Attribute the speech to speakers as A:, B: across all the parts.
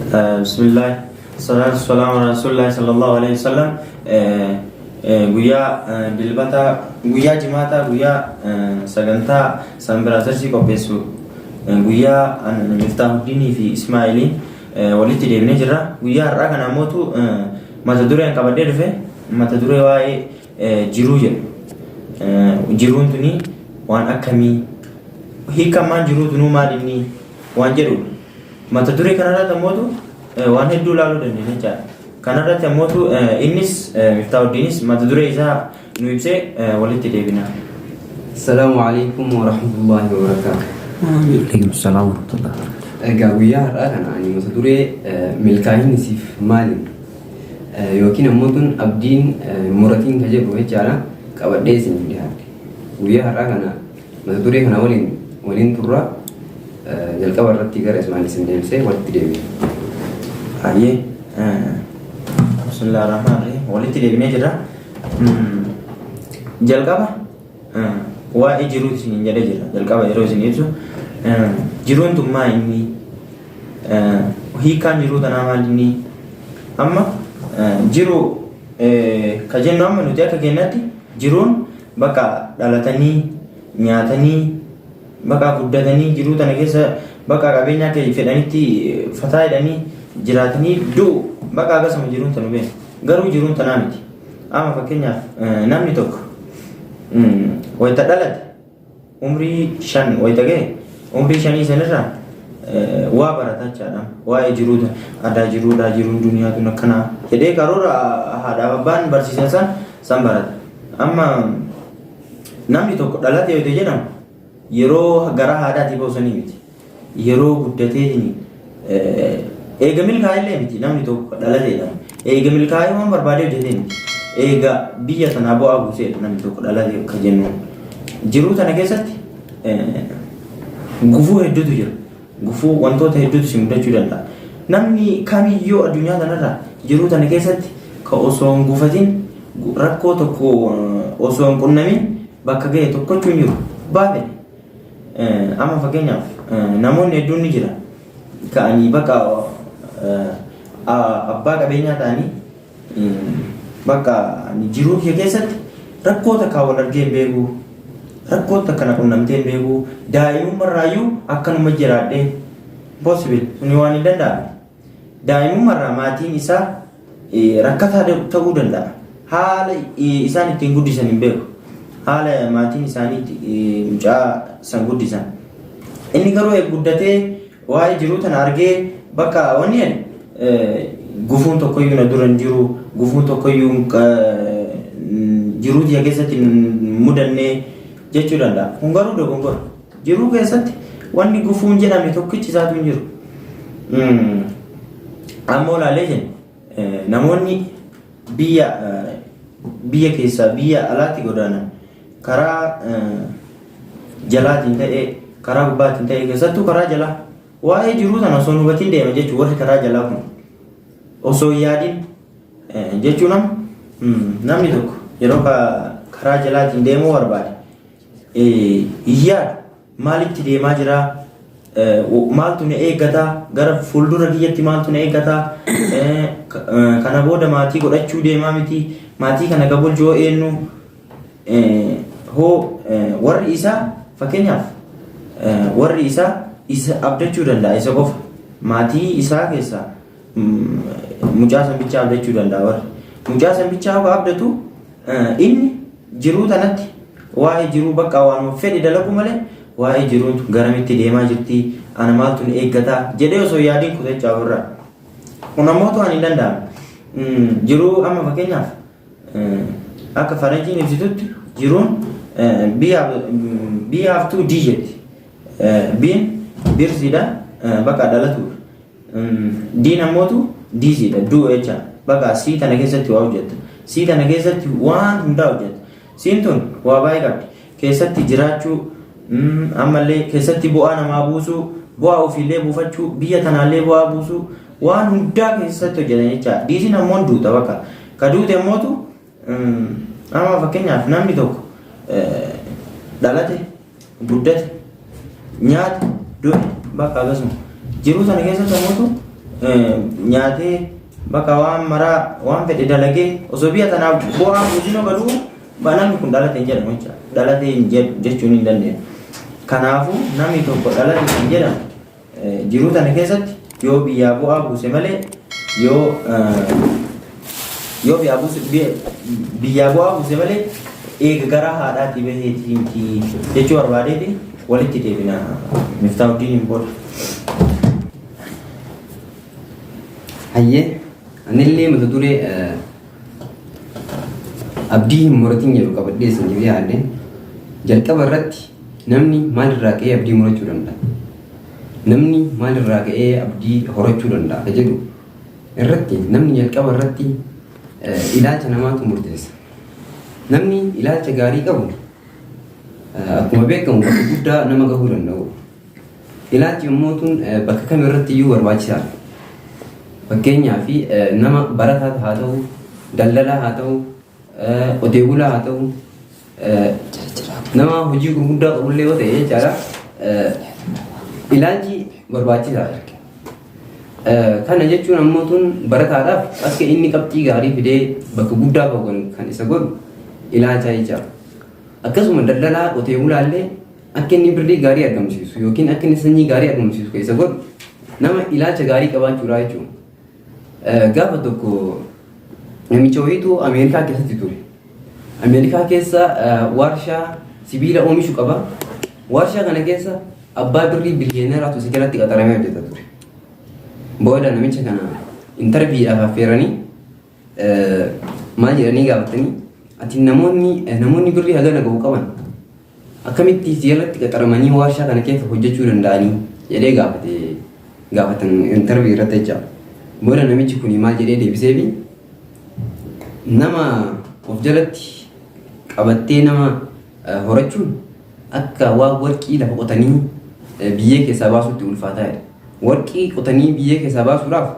A: Bismillah. Salaatu salaamu ala rasulillahi sallallahu alaihi wasallam. Guyyaa Dilbataa, guyyaa Jimaataa, guyyaa sagantaa Sanbiraazarsii qopheessu, guyyaa Miftaahuddinii fi Ismaa'iliin walitti deebinee jirra. Guyyaa har'aa kana ammootu mata dureen qabadhee dhufe mata duree waa'ee jiruu jedhu. Jiruun tuni waan akkamii, hiikammaan jiruu tunuu maal inni waan jedhudha. Mata duree kanarratti ammootu waan hedduu ilaaluu dandeenya jechaadha. Kanarratti ammootu innis Miftaahuddiniis mata duree isaa nu ibsee walitti deebina.
B: Assalaamu alaikum wa rahmatullahi wa barakaatuh.
C: Waalaikum salaam wa rahmatullahi wa barakatuh.
B: Egaa guyyaa har'aa kana ani mata duree milkaa'inni siif maali yookiin ammoo tun abdiin muratiin ka jedhu jechaadha qabadhee isin dhiyaadhe. Guyyaa har'aa kana mata duree kana waliin waliin turra. Jalqaba irratti gara Ismaa'il isin deebisee walitti deebina.
A: Hayyee, bismillahir rahmanir rahim, walitti deebinee jirra. Jalqaba waa'ee jiruu isin jedhee jira. Jalqaba yeroo isin ibsu jiruun tun maa inni, hiikkaan jiruu tanaa maal inni? Amma jiruu ka jennu, amma nuti akka keenyatti jiruun bakka dhalatanii, nyaatanii, bakka guddatanii, jiruu tana keessa bakka qabeenya akka fedhanitti fataa jedhanii jiraatanii du'u, bakka akkasuma jiruun tanu beekna. Garuu jiruun tanaa miti. Amma fakkeenyaaf namni tokko wayita dhalate umrii 5 wayita ga'e, umrii 5 sanirraa waa barata jechaadha. Waa'ee jiruu aadaa jiruudha, jiruun duniyaa tun akkanaa jedhee karoora haadhaaf abbaan barsiisan san barata. Amma namni tokko dhalate yoo jedhamu yeroo gara haadhaatii ba'u sanii miti. Yeroo guddateetiin eega milkaa'e illee miti namni tokko dhalate jedhama. Eega milkaa'ee waan barbaadee hojjetee miti. Eega biyya tanaa bu'aa buuseedha namni tokko dhalate akka jennuun. Jiruu tana keessatti gufuu hedduutu jira. Gufuu wantoota hedduutu si mudachuu danda'a. Namni kamiyyuu addunyaa tanarraa jiruu tana keessatti ka osoo hin gufatin, rakkoo tokko osoo hin qunnamin bakka ga'e tokkochuu hin jiru. Baafedha. Amma fakkeenyaaf namoonni hedduun ni jira. Ka'anii bakka abbaa qabeenyaa ta'anii, bakka jiruu kee keessatti rakkoo takkaa wal argee hin beeku. Rakkoo takka na qunnamtee hin beeku. Daa'imummarraayyuu akkanuma jiraadhee, possible, suni waan hin danda'amne. Daa'imummarraa maatiin isaa rakkataa ta'uu danda'a. Haala isaan ittiin guddisan hin beeku. Haala maatiin isaanii mucaa san guddisan. Inni garuu guddatee waa'ee jiruu tana argee bakka wanni jedhe, gufuun tokkoyyuu na dura hin jiru, gufuun tokkoyyuu jiruu tiyya keessatti hin mudannee jechuu danda'a. Kun garuu dogongora. Jiruu keessatti wanni gufuun jedhame tokkichi isaatu hin jiru. Ammoo ilaalee jennu, namoonni biyya keessaa biyya alaatti godaanan karaa jalaatiin ta'ee, karaa gubbaatiin ta'ee, keessattuu karaa jalaa waa'ee jiruu tana osoo hin hubatiin deema jechuun, warri karaa jalaa kun osoo hin yaadin jechuun, namni tokko yeroo karaa jalaatiin deemuu barbaade hin yaadu. Maalitti deemaa jira, maaltu na eeggata, gara fuuldura kiyyatti maaltu na eeggata, kana booda maatii godhachuu deemaa miti, maatii kana ka bulchu hoo eenyu hoo? Warri isaa, fakkeenyaaf, warri isaa isa abdachuu danda'a, isa qofa maatii isaa keessaa mucaa san bichaa abdachuu danda'a. Warri mucaa san bichaa hoo abdatu, inni jiruu tanatti waa'ee jiruu bakka waanuma fedhe dalaguu malee, waa'ee jiruun garamitti deemaa jirti, ana maaltu na eeggataa jedhee osoo yaadiin kutachaa ofirraa. Kun ammoo ta'an hin danda'amu. Jiruu amma fakkeenyaaf akka faranjiin ibsitutti jiruun biyya haftuu D jetti. B'n birthiidha, bakka dhalatudha. D'n ammootu deathiidha, du'u jecha. Bakka C tana keessatti waa hojjetta. C tana keessatti waan hundaa hojjetta. C'n tun waa baay'ee qabdi. Keessatti jiraachuu, ammallee keessatti bu'aa namaa buusuu, bu'aa ofiillee buufachuu, biyya tanaallee bu'aa buusuu, waan hundaa keessatti hojjetan jecha. Deathiin ammoo duuta bakka. Ka duute ammootu, amma fakkeenyaaf namni tokko dhalate, guddate, nyaate, du'e, bakka akkasuma. Jiruu sana keessatti ammootu Nyaatee bakka waan maraa waan fedhe dalagee osoo biyya tanaaf bu'aa buusinoo galuu namni kun dhalate hin jedhamu jecha dhalate hin jedhu jechuun hin dandeenyu. Kanaafuu namni tokko dhalate kan jedhamu jiruu tana keessatti yoo biyyaa bu'aa buuse malee yoo yoo biyyaa buuse biyyaa bu'aa buuse malee eega garaa haadhaatii baheetii miti jechuu barbaadeeti walitti deebina Miftaahuddiiniin booda.
B: Hayyee, anillee mata duree abdii hin muratin jedhu qabadhee isiniif dhiyaadhe. Jalqaba irratti namni maalirraa ka'ee abdii murachuu danda'a? Namni maalirraa ka'ee abdii horachuu danda'a ka jedhu irratti namni jalqaba irratti ilaalcha namaatu murteessa. Namni ilaalcha gaarii qabu akkuma beekamu bakka guddaa nama gahuu danda'u. Ilaalchi immoo tun bakka kam irratti iyyuu barbaachisaadha. Fakkeenyaaf nama barataa haa ta'u, daldalaa haa ta'u, qotee bulaa haa ta'u, nama hojii gurguddaa qabullee yoo ta'e jechaadha. Ilaalchi barbaachisaadha. Kana jechuun ammoo tun barataadhaaf akka inni qabxii gaarii fidee bakka guddaa gahu kan isa godhu ilaalcha jechaadha. Akkasuma daldalaa qotee bulaallee akka inni birrii gaarii argamsiisu yookiin akka inni sanyii gaarii argamsiisu kan isa godhu nama ilaalcha gaarii qabaachuudha jechuudha. Gaafa tokko namicha wayiitu Ameerikaa keessatti ture. Ameerikaa keessa warshaa sibiila oomishu qaba. Warshaa kana keessa abbaa birrii biliyeeneraatu isa jalatti qaxaramee hojjeta ture. Booda namicha kana intarviidhaaf affeeranii maal jedhanii gaafatanii ati namoonni namoonni birrii hagana gahu qaban akkamitti si jalatti qaxaramanii warshaa kana keessa hojjechuu danda'anii jedhee gaafate gaafatan intarvii irratti jecha. Booda namichi kun maal jedhee deebiseefi nama of jalatti qabattee nama horachuun akka waan warqii lafa qotanii biyyee keessaa baasuutti ulfaataa jedha. Warqii qotanii biyyee keessaa baasuudhaaf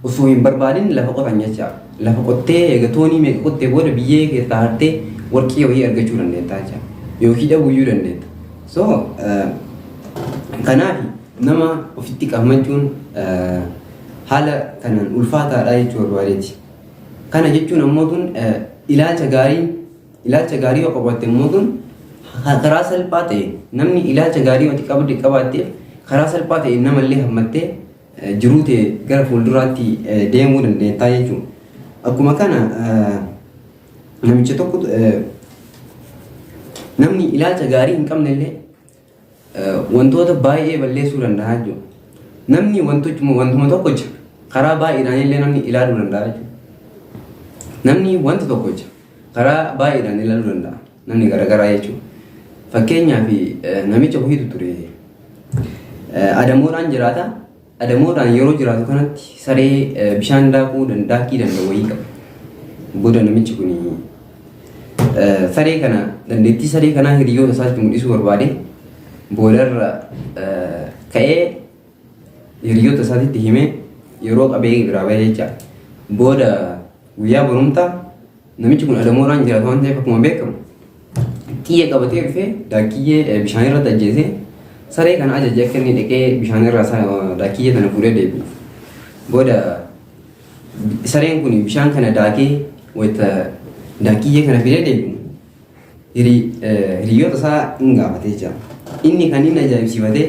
B: osoo hin barbaadin lafa qotan jecha. Lafa qottee eega toonii meeqa qottee booda biyyee keessaa hartee warqii wayii argachuu dandeetta jecha. Yookiin dhabuuyyuu dandeetta. So kanaaf nama ofitti qabmachuun haala kanaan ulfaataadha jechuu barbaadeeti. Kana jechuun ammoo tun ilaalcha gaarii ilaalcha gaarii yoo qabaatte immoo tun karaa salphaa ta'e namni ilaalcha gaarii yoo qabde qabaatteef karaa salphaa ta'e namallee hammattee jiruu ta'e gara fuulduraatti deemuu dandeettaa jechuudha. Akkuma kana namicha tokko namni ilaalcha gaarii hin qabne illee wantoota baay'ee balleessuu danda'a jechuudha. Namni wantuma tokkocha karaa baay'eedhaan illee namni ilaaluu danda'a jechuudha. Namni wanta tokkocha karaa baay'eedhaan ilaaluu danda'a. Namni garaagaraa jechuudha. Fakkeenyaaf namicha wayiitu ture. Adamoodhaan jiraata. Adamoodhaan yeroo jiraatu kanatti saree bishaan daakuu daakii danda'u wayii qaba. Booda namichi kun saree kana dandeettii saree kanaa hiriyoota isaatti mul'isuu barbaade boodarra ka'ee hiriyoota isaatitti himee yeroo qabee biraa bahee jecha. Booda guyyaa barumtaa namichi kun adamoodhaan jiraatu waan ta'eef akkuma beekamu xiyya qabatee dhufee daakkiyyee bishaan irratti ajjeesee saree kana ajaje akka inni dhaqee bishaan irraa daakkiyyee kana fuudhee deebi'uuf. Booda sareen kun bishaan kana daakee wayita daakkiyyee kana fidee deebi'u hiriyoota isaa hin gaafatee jira. Inni kan inni ajaa'ibsiifatee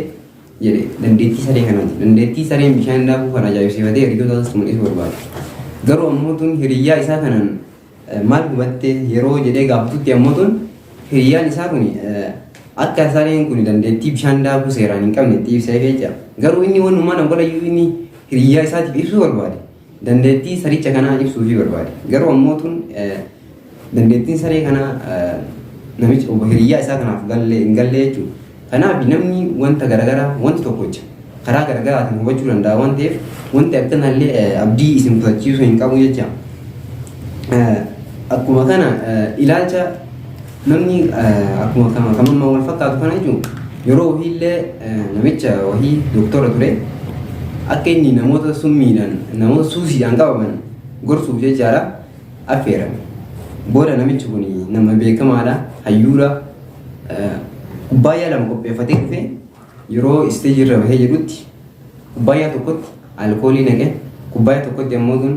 B: jedhe dandeettii saree kanaati. Dandeettii sareen bishaan daakuu kana ajaa'ibsiifatee hiriyoota isaas mul'isuu barbaade. Garuu ammoo tun hiriyyaa isaa kanaan maal hubatte yeroo jedhee gaafatutti ammoo tun hiriyyaan isaa kun akka sareen kun dandeettii bishaan daakuu seeraan hin qabne itti ibsee jecha. Garuu inni wanumaan awwalayyuu inni hiriyyaa isaatiif ibsuu barbaade. Dandeettii saricha kanaa ibsuufii barbaade. Garuu ammoo tun dandeettiin saree kanaa namicha hiriyyaa isaa kanaaf hin galle jechuudha. Kanaaf namni wanta garaagaraa wanta tokkocha karaa garaagaraatiin hubachuu danda'a waan ta'eef wanti akkanallee abdii isin kutachiisuu hin qabu jecha. Akkuma kana ilaalcha namni akkuma kamammaa wal fakkaatu kana jechuun yeroo ofiillee namicha wahii doktora ture akka inni namoota summiidhaan namoota suusiidhaan qabaman gorsuuf jechaadha affeerame. Booda namichi kun nama beekamaadha hayyuudha kubbaayyaa lama qopheeffatee dhufee yeroo isteejii irra bahee jedhutti kubbaayyaa tokkotti alkoolii naqe, kubbaayyaa tokkotti ammoo tun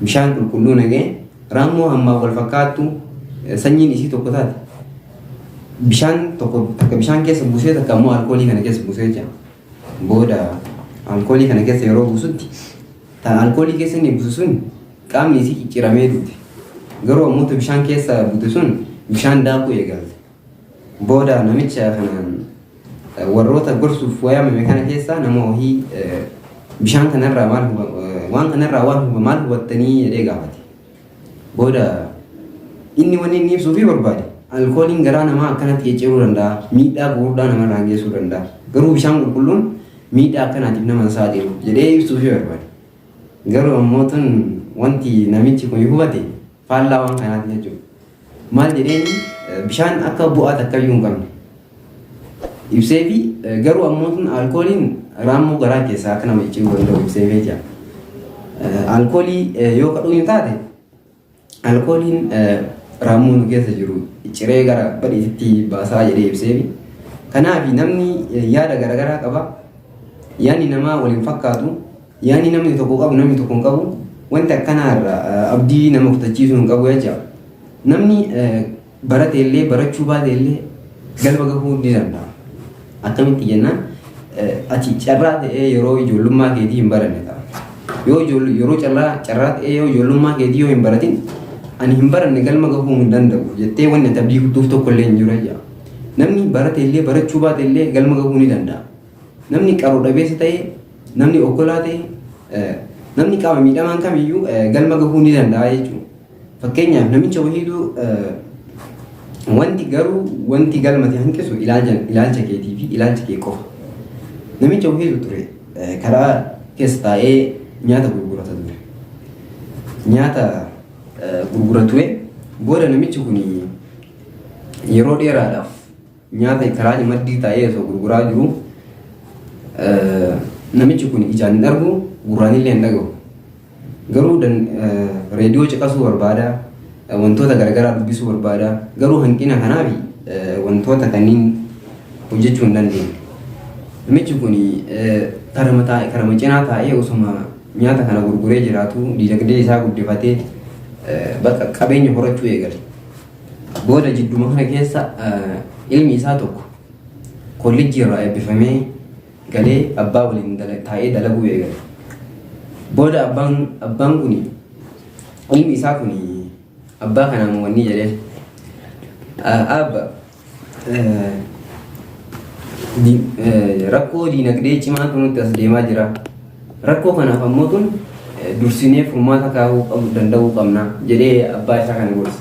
B: bishaan qulqulluu naqee raammoo hammaan wal fakkaattu sanyiin isii tokko taate bishaan tokko takka bishaan keessa buusee takka ammoo alkoolii kana keessa buusee jira. Booda alkoolii kana keessa yeroo buusutti tan alkoolii keessa inni buusu sun qaamni isii cicciramee duute. Garuu ammoo bishaan keessa buute sun bishaan daakuu eegalte. Booda namicha kanaan warroota gorsuuf wayaamame kana keessaa nama wahii bishaan kanarraa maal waan kanarraa waan huba maal hubattanii jedhee gaafate. Booda inni wanni inni ibsuufii barbaade alkooliin garaa namaa akkanatti cicciruu danda'a, miidhaa gurguddaa namarraan geessuu danda'a. Garuu bishaan qulqulluun miidhaa akkanaatiif nama hin saaxilu jedhee ibsuufii barbaade. Garuu ammoo tun wanti namichi kun hubate faallaa waan kanaati jechuudha. Maal jedheen bishaan akka bu'aa takkayyuu hin qabne ibsee fi garuu ammoo tun alkooliin raammoo garaa keessaa akka nama cicciruu danda'u ibsee jira. Alkoolii yoo kadhuu hin taate alkooliin raammoo nu keessa jiru ciree gara badhiitti baasaa jedhee ibsee fi kanaaf namni yaada garaagaraa qaba. Yaadni namaa waliin fakkaatu. Yaadni namni tokko qabu namni tokko hin qabu. Wanti akkanaa irraa abdii nama kutachiisuu hin qabu jecha. Namni barate illee barachuu baate illee galma gahuu ni danda'a. Akkamitti jennaan ati carraa ta'ee yeroo ijoollummaa keetii hin baranne ta'a. Yoo yeroo carraa ta'ee yoo ijoollummaa keetii yoo hin baratin ani hin baranne galma gahuu hin danda'u jettee wanni ati abdii kuttuuf tokko illee hin jiru jecha. Namni barate illee barachuu baate illee galma gahuu ni danda'a. Namni qaroo dhabeessa ta'e, namni okkolaa ta'e, namni qaama miidhamaan kamiyyuu galma gahuu ni danda'a jechuudha. Fakkeenyaaf namicha wahiitu wanti garuu wanti galmate hanqisu ilaalcha keetii fi ilaalcha kee qofa. Namicha wahiitu ture karaa keessa taa'ee nyaata gurgurata ture. Nyaata gurgura ture booda namichi kun yeroo dheeraadhaaf nyaata karaa maddii taa'ee osoo gurguraa jiru namichi kun ijaan hin argu, gurraan illee hin dhaga'u. Garuu reediyoo caqasuu barbaada, wantoota garaagaraa dubbisuu barbaada. Garuu hanqina kanaaf wantoota kanneen hojjechuu hin dandeenye. Namichi kun karama cinaa taa'ee osuma nyaata kana gurguree jiraatu diinagdee isaa guddifatee bakka qabeenya horachuu eegale. Booda jidduma kana keessa ilmi isaa tokko kolleejjii irraa eebbifamee galee abbaa waliin taa'ee dalaguu eegale. Booda abbaan kun ilmi isaa kun abbaa kanaan wanni jedhee, "Abba, rakkoo diinagdee cimaatu nutti as deemaa jira. Rakkoo kanaaf ammoo tun dursinee furmaata kaa'uu qabu danda'uu qabna," jedhee abbaa isaa kana gorse.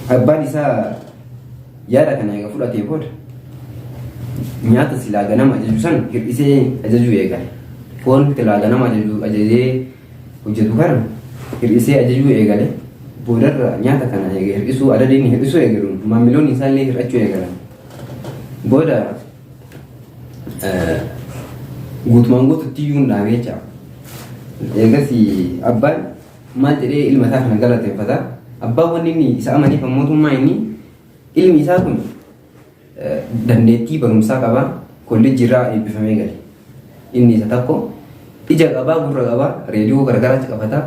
B: Abbaan isaa yaada kana eega fudhatee booda nyaata silaa ganama ajaju san hir'isee ajajuu eegale. Foon silaa ganama ajajee hojjetu kana hir'isee ajajuu eegale. Boodarra nyaata kana eega hir'isuu adadiin hir'isuu eegaluun maamiloonni isaallee hir'achuu eegalan. Booda guutumaan guututti iyyuu hin dhaabee jecha. Eegas abbaan maal jedhee ilma isaa kana galateeffata? Abbaan wanni inni isa amaneef mootummaa inni ilmi isaa kun dandeettii barumsaa qaba, kolleejjii irraa eebbifamee gale. Inni isa tokko ija qabaa, gurra qabaa, reediyoo garagaraatti qabata,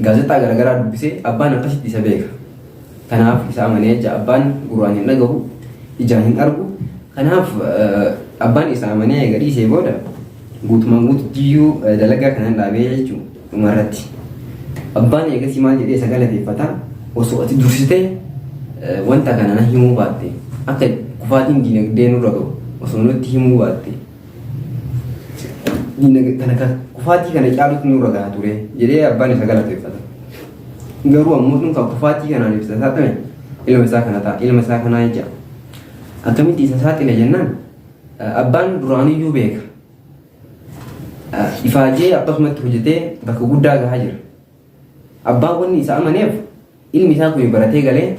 B: gaazexaa garagaraa dubbisee abbaan akkasitti isa beeka. Kanaaf isa amanee jecha. Abbaan gurraan hin dhagahu, ijaan hin argu. Kanaaf abbaan isa amanee eega dhiisee booda guutumaan guututti iyyuu dalagaa kanaan dhaabee jechuudha dhumarratti. Abbaan eegasii maal jedhee isa galateeffata? "Osoo ati dursitee wanta kana na himuu baatte, akka kufaatiin diinagdee nurra ga'u osoo nutti himuu baatte, kana kufaatii kana caalutu nurra gahaa ture," jedhee abbaan isa galateeffata. Garuu ammoo sun kan kufaatii kanaan ibsa saaxile ilma isaa kana ta'a, ilma isaa kanaa jecha. Akkamitti isa saaxile jennaan, abbaan duraaniyyuu beeka. Ifaajee akkasumatti hojjetee bakka guddaa gahaa jira. Abbaan wanni isa amaneef ilmi isaa kun baratee galee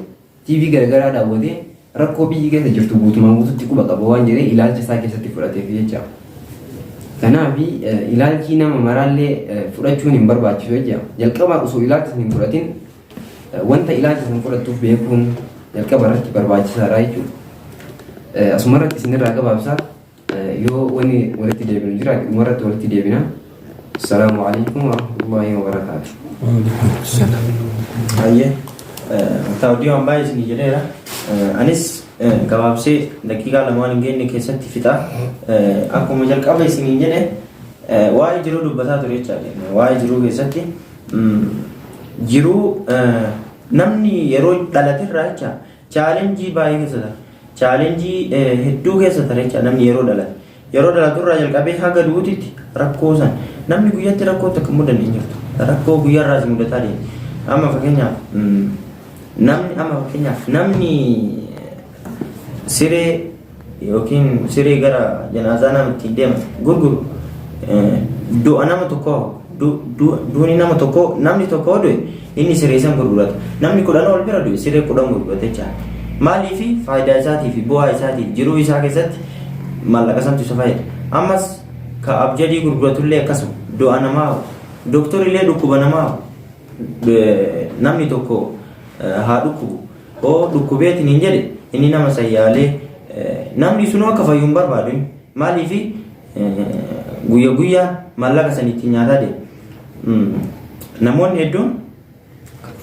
B: TV garagaraa daawwatee rakkoo biyyi keessa jirtu guutumaan guututti quba qaba waan jedhee ilaalcha isaa keessatti fudhateef jecha. Kanaaf ilaalchi nama maraallee fudhachuun hin barbaachisu jecha. Jalqaba osoo ilaalcha hin fudhatin wanta ilaalcha san fudhattuuf beekuun jalqaba irratti barbaachisaadha jechuudha. Asuma irratti isinirraa gabaabsaa. Yoo wani walitti deebinu jiraate dhumarratti walitti deebina. Assalaamu alaikum warahmatullahi wabarakaatu.
A: Hayyee Muktaar waan baay'ee isinii jedheera. Anis gabaabsee daqiiqaa 2 hin geenye keessatti fixa. Akkuma jalqaba isinii jedhe, waa'ee jiruu dubbataa ture jechaadha. Waa'ee jiruu keessatti jiruu namni yeroo dhalaterraa jecha challenge baay'ee keessa tara. Challenge hedduu keessa tara jecha namni yeroo dhalate. Yeroo dhalaturraa jalqabee haga du'uutitti rakkoo san namni guyyatti rakkoo takka mudanne hin jirtu. Rakkoo guyyaarraa si mudataa deema. Amma fakkeenyaaf namni siree yookiin siree gara janaazaa nama ittiin deeman gurguru du'a nama tokko, duuni nama tokko, namni tokko du'e, inni siree san gurgurata. Namni 10 ol bira du'e, siree 10 gurgurata jechaadha. Maaliifi? Faayidaa isaatii fi bu'aa isaatiif jiruu isaa keessatti maallaqa santu isa fayyada. Ammas ka abjadii gurguratullee akkasuma du'a namaa, doktorillee dhukkuba namaa, namni tokko haa dhukkubu oo dhukkubeetiin hin jedhe, inni nama sayyaalee namni sunuu akka fayyu hin barbaadu. Maaliifi? Guyya guyyaa maallaqa san ittiin nyaataa deema. Namoonni hedduun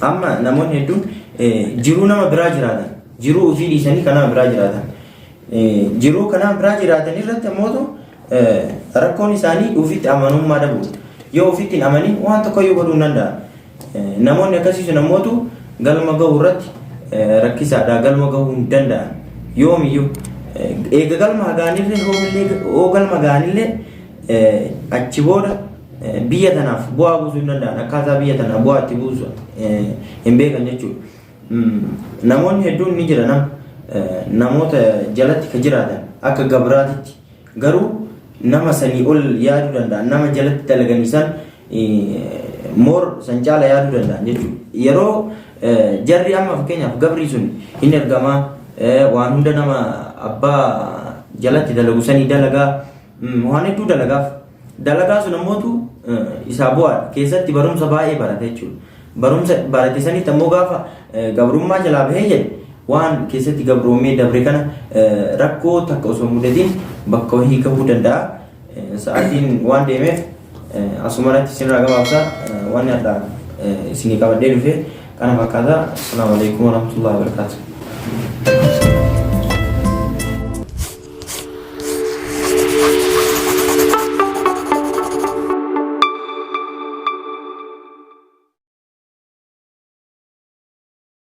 A: amma namoonni hedduun jiruu nama biraa jiraatan, jiruu ofii dhiisanii kan nama biraa jiraatan, jiruu kan nama biraa jiraatan irratti ammoo rakkoon isaanii ofitti amanummaa dhabuudha. Yoo ofitti hin amanin, waan tokko iyyuu godhuu hin danda'an. Namoonni akkasii sun ammootu galma gahuu irratti rakkisaadha, galma gahuu hin danda'an. Yoomiyyuu eega galma ga'anillee, hoomillee hoo galma ga'anillee, achi booda biyya tanaaf bu'aa buusuu hin danda'an, akkaataa biyya tanaaf bu'aa itti buusu hin beekan jechuudha. Namoonni hedduun ni jira, nam namoota jalatti ka jiraatan akka gabraatitti, garuu nama sanii ol yaaduu danda'an, nama jalatti dalaganii san moor san caala yaaduu danda'an jechuudha. Yeroo jarri amma fakkeenyaaf gabrii sun hin ergamaa, waan hunda nama abbaa jalatti dalagu sanii dalagaa, waan hedduu dalagaaf. Dalagaa sun ammootu isaa bu'aadha. Keessatti barumsa baay'ee barate jechuudha. Barumsa barate sanitti ammoo gaafa gabrummaa jalaa bahee jedhe, waan keessatti gabroomee dabre kana rakkoo takka osoo mudatiin bakka wahii gahuu danda'a. Sa'aatiin waan deemeef asumarratti isinirraa gabaabsa. Waan har'a isinii qabadhee dhufe kana fakkaata. Assalaamu alaikum warahmatullahi wabarakatuh.